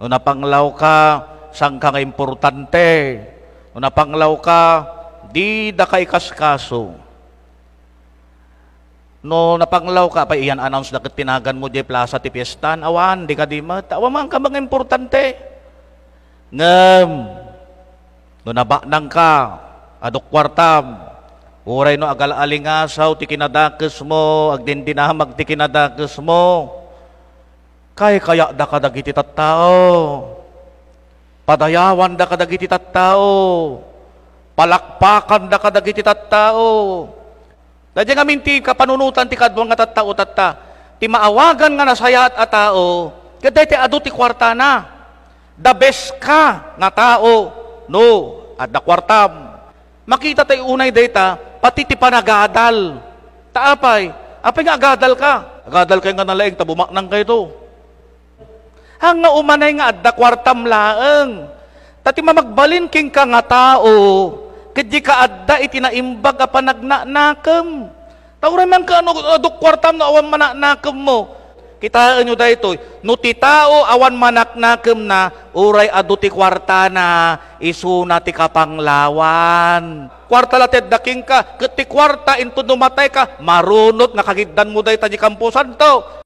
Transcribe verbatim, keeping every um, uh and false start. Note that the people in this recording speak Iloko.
No napanglawka, saanka nga importante. No napanglawka, didaka ikaskaso. No napanglawka, apay, iyan-announce da ket ti naganmo diay plaza ti fiestan? Awan, di kadi met. Awan man ka mga importante. Ngem, no nabaknangka, adu kuartam, uray no agal-alingasaw ti kinadakesmo, agdindinamag ti kinadakesmo, kaykayatda kadagiti tattao. Padayawanda kadagiti tattao. Palakpakanda kadagiti tattao. Daydiay ngamin ti kapanunotan ti kaduan nga tattao tatta. Ti maawagan nga nasayaat a tao, ket daytoy adu ti kuartana. The best ka nga tao, no adda kuartam. Makita tayo unay dayta, pati ti panagadal. Ta apay, apay nga agadal ka? Agadal kay nga nalaing ta bumaknang kayto. Haan nga umanay nga adda kuartam laeng. Ta ti mamagbalin kenka nga tao, ket dika adda iti naimbag a panagnanakem. Ta uray man ka ano, adu kuartam no awan manaknakemmo. Kitaenyo daytoy, no ti tao awan manaknakemna, uray adu ti kuartana, isuna ti kapanglawan. Kuarta la ti adda kenka, ket ti kuarta inton no matayka, marunot nga kagiddanmo dayta di kamposanto.